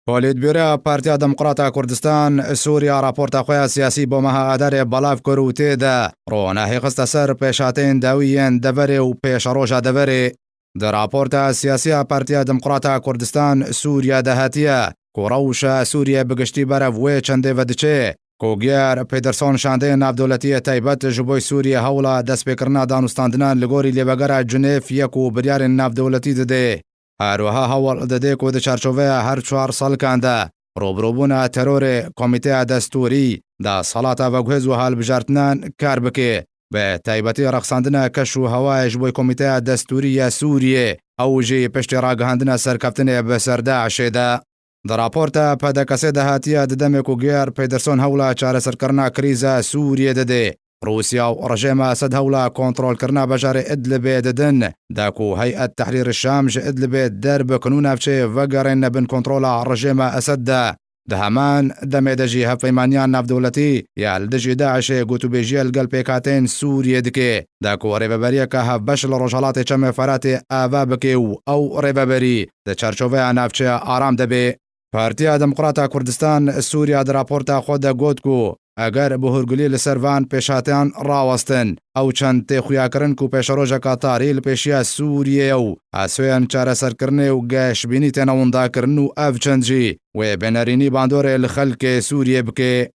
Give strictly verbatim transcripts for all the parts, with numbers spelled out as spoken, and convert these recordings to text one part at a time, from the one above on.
Polîtbûroya Partiya Demokrata Kurdistan Sûriya raporta xwe ya siyasî bo meha Adarê belav kir û tê de ronahî xiste ser pêşhateyên dawî yên deverê û pêşeroja deverê. Di raporta siyasî ya Partiya Demokrata Kurdistan Sûriya de hatiye ku rewşa Sûriyê bi giştî berev wê çendê ve diçe, ku Geir Pederson şandeyên navdewletî yê taybet ji bo Sûriyê hewla destpêkirina danûstandinan li gorî lêvegera Cinêv yek û biryarên navdewletî dide. Her wiha hewl dide ku di çarçoveya her çar salkan de rûbirûbûna terorê Komîteya Destûrî, desthelata veguhêz û hilbijartinan kar bike. Bi taybetî rexsandina keş û hewayê ji bo Komîteya Destûrî ya Sûriyê, ew jî piştî ragihandina serkeftinê bi ser DAIŞê de. Di raporta P D K S de hatiye, di demê ku Geir Pederson hewla çareserkirina krîza Sûriyê dide, Rûsya û rejêma Esed hewla kontrolkirina bajarê Idlibê didin, da ku Heyet Tehrîr Şam ji Idlibê derbikin û navçeyê vegerîne bin kontrola rejêma Esed de. Di heman demê de jî hevpeymaniya navdewletî ya li dijî DAIŞê gotûbêjiya li gel pêkhateyên Sûriyê dike, da ku rêveberiyeke hevbeş li Rojhelatê Çemê Feratê ava bike û ew rêveberî di çarçoveya navçeya aram de bê. Partiya Demokrata Kurdistan Sûriya di raporta xwe de got ku eger bi hûrgulî li ser van pêşhatiyan rawestin, ew çend tê xuyakirin ku pêşerojeka tarî li pêşiya Sûriyê ye û asûyên çareserkirinê û geşbînî têne windakirin û ev çend jî wê bênerînî bandorê li xelkê Sûriyê bike.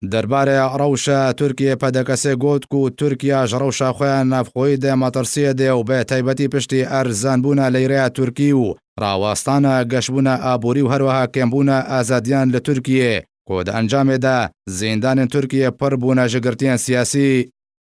Derbarê rewşa Tirkiyê, P D K S got ku Tirkiye ji rewşa xwe ya navxweyî de metirsiyê de û bi taybetî piştî erzanbûna leyreya Tirkî û rawestana geşbûna aborî û herweha kêmbûna azadiyan li Tirkiyê, ku di encamê de zîndanên Tirkiyê pir bûne ji girtiyên siyasî.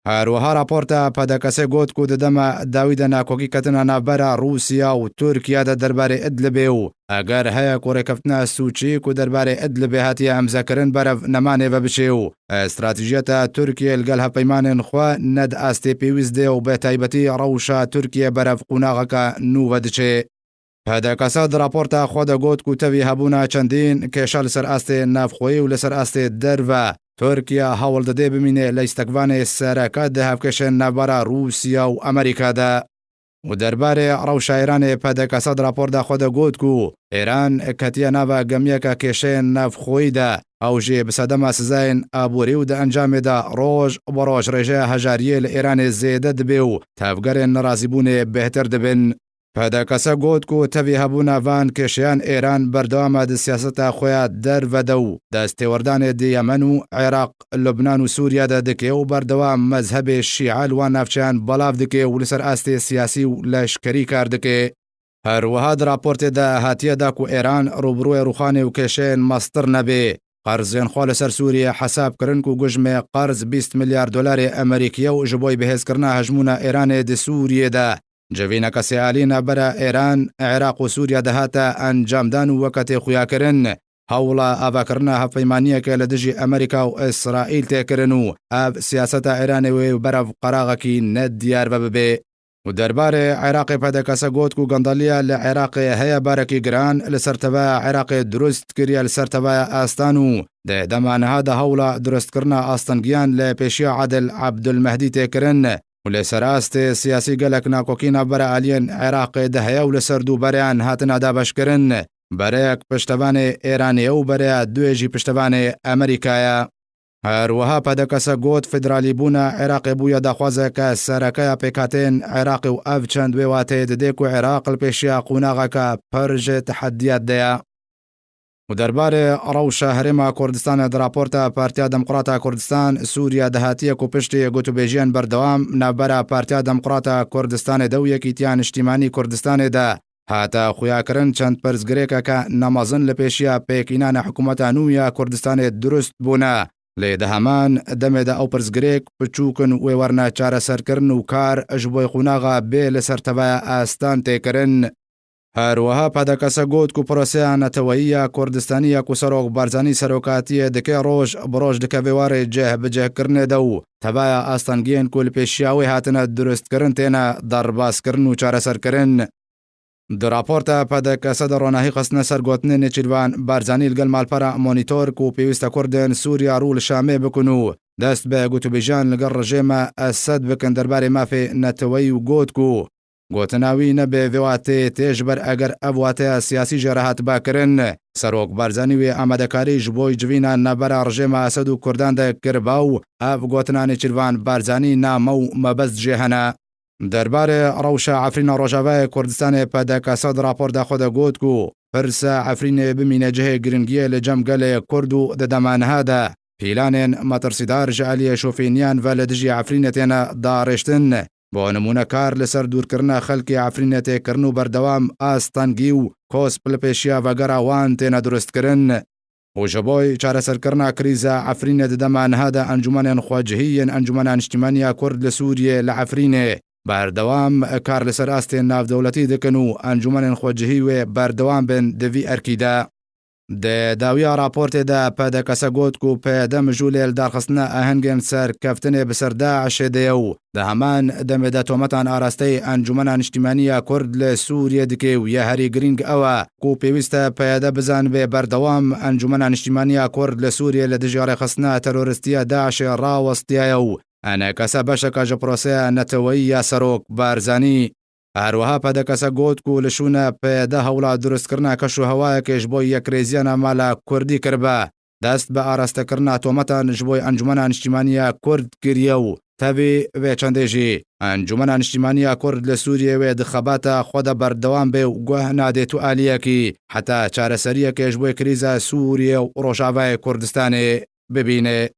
Her wiha raporta P D K S got ku di dema dawî de nakokî ketina navbera Rûsya û Tirkiye de derbarê Idlibê û eger heye ku rêkeftina sûcî ku derbarê Idlibê hatiye emzekirin berev nemanê ve biçe û stratejiyeta Tirkiye li gel hevpeymanên xwe ne di astê pêwîst de û bi taybetî rewşa Tirkiye berev qonaxeke nû ve diçe. P D K S di raporta xwe de got ku tevî hebûna çendîn kêşe li ser astê navxweyî û li ser astê derve, Tirkiye hewl dide bimîne leystevanê sereke di hevkêşên navbera Rûsya û Amerîka de. Û derbarê rewşa Îranê, P D K S di raporda xwe de got ku Îran ketiye nava gemiyeke kêşeyên navxweyî de, ew jî bi sedema sizayên aborî û di encamê de roj bi roj rêjeya hejariyê li Îranê zêde dibe û tevgerên nerazîbûnê bêhtir dibin. P D K S got ku tevî hebûna van kêşeyan Îran berdewam e di siyaseta xwe ya derve de û dest têwerdanê di Yemen û Iraq, Lubnan û Sûriye de dike û berdewam mezhebê Şîe li wan navçeyan belav dike û li ser astê siyasî û leşkerî kar dike. Her wiha di raportê de hatiye da ku Îran rûbirûyê rûxanê û kêşeyên mestir nebê. Qerzên xwe li ser Sûriye hesab kirin ku gujmê qerz bîst milyar dolarê Amerîkî ye û ji bo bihêzkirina hejmûna Îranê di Sûriyê de civîneke sêalî navbera Îran, Iraq û Sûriye de hate encamdan û weke tê xuyakirin, hewla avakirina hevpeymaniyeke li dijî Amerîka û Îsraîl tê kirin û ev siyaseta Îranê wê berev qeraxekî nediyar ve bibe. Û derbarê Iraqê P D K S got ku gandaliya li Iraqê heye barekî giran li ser teveya Iraqê dirust kiriye li ser teveya astan û di dema niha de hewla dirustkirina astengiyan li pêşiya Adil Abdulmehdî tê kirin û li ser astê siyasî gelek nakokî navbera aliyên Iraqê de heye û li ser du bereyan hatine dabeşkirin. Bereyek piştevanê Îranê ye û bereya duyê jî piştevanê Amerîka ye. Her wiha P D K S got, federalîbûna Iraqê bûye daxwazeke sereke ya pêkhateyên Iraqê û ev çend wê wateyê dide ku Iraq li pêşiya qonaxeke pir ji tehediyat de ye. Û derbarê rewşa Herêma Kurdistanê di raporta Partiya Demokrata Kurdistan Sûriye de hatiye ku piştî gotûbêjiyên berdewam navbera Partiya Demokrata Kurdistanê de û Yekîtiya Niştîmanî Kurdistanê de hate xuyakirin çend pirsgirêkeke nemezin li pêşiya pêkînana hikûmeta nû ya Kurdistanê dirust bûne. Lê di heman demê de ew pirsgirêk piçûk in û wê werine çareserkirin û kar ji bo qonaxa bê li ser teveya astan tê kirin. Her wiha P D K S got ku proseya neteweyî ya Kurdistanî ya ku Serok Barzanî serokatiyê dike roj bi roj dikeve warê cih bi cihkirinê de û teveya astengiyên ku li pêşiya wê hatine dirustkirin têne derbazkirin û çareserkirin. Di raporta P D K S de ronahî xistine ser gotinên Nêçîrvan Barzanî li gel malpera Monitor ku pêwîst e Kurdên Sûriya rû li Şamê bikin û dest bi gotûbêjiyan li gel rejêma Esed bikin derbarê mafê neteweyî û got ku Gotina wî ne bi vê watê tê, ji ber eger ev wateya siyasî jê re hatiba kirin, Serok Barzanî wê amadekarî ji bo civîna navbera rejêma Esed û Kurdan de kiriba û ev gotina Nêçîrvan Barzanî name û mebest jê hene. Derbarê rewşa Efrîna Rojavayê Kurdistanê P D K S di raporda xwe de got ku pirsa Efrînê bimîne cihê giringiyê li cem gelê Kurd û di dema niha de pîlanên metirsîdar ji aliyê şofêniyan ve li dijî Efrînê têne darêştin. Bo nimûne kar li ser dûrkirina xelkê Efrînê tê kirin û berdewam astengî û kosp li pêşiya vegera wan têne durustkirin. Û ji bo çareserkirina krîza Efrînê di dema niha de encûmenên xwecihî yên Encûmena Niştîmaniya Kurd li Sûriyê li Efrînê berdewam kar li ser astên navdewletî dikin û encûmenên xwecihî wê berdewam bin di vî erkî de. Di dawiya raportê de P D K S got ku P Y D mijûlê li darxistina ahengên serkeftinê bi ser DAIŞê de ye û di heman demê de tometan arasteyê Encûmena Niştîmaniya Kurd li Sûriyê dike û yê herî girîng ew e ku pêwîst e P Y D bizanibe berdewam Encûmena Niştîmaniya Kurd li Sûriyê li dijî rêxistina terorîstî ya DAIŞê rawestiyaye û enekese beşeke ji proseya neteweyî ya Serok Barzanî. Her wiha P D K S got ku li şûne P Y D hewla durustkirina keş û hewayekê ji bo yekrêziya navmala Kurdî kiribe. Dest bi arastekirina tometan ji bo Encûmena Niştîmaniya Kurd kiriye û tevî vê çendê jî Encûmena Niştîmaniya Kurd li Sûriyê wê di xebata xwe de berdewam bê û guh nadê tu aliyekî heta çareseriyekê ji bo krîza Sûriyê û Rojavayê Kurdistanê bibîne.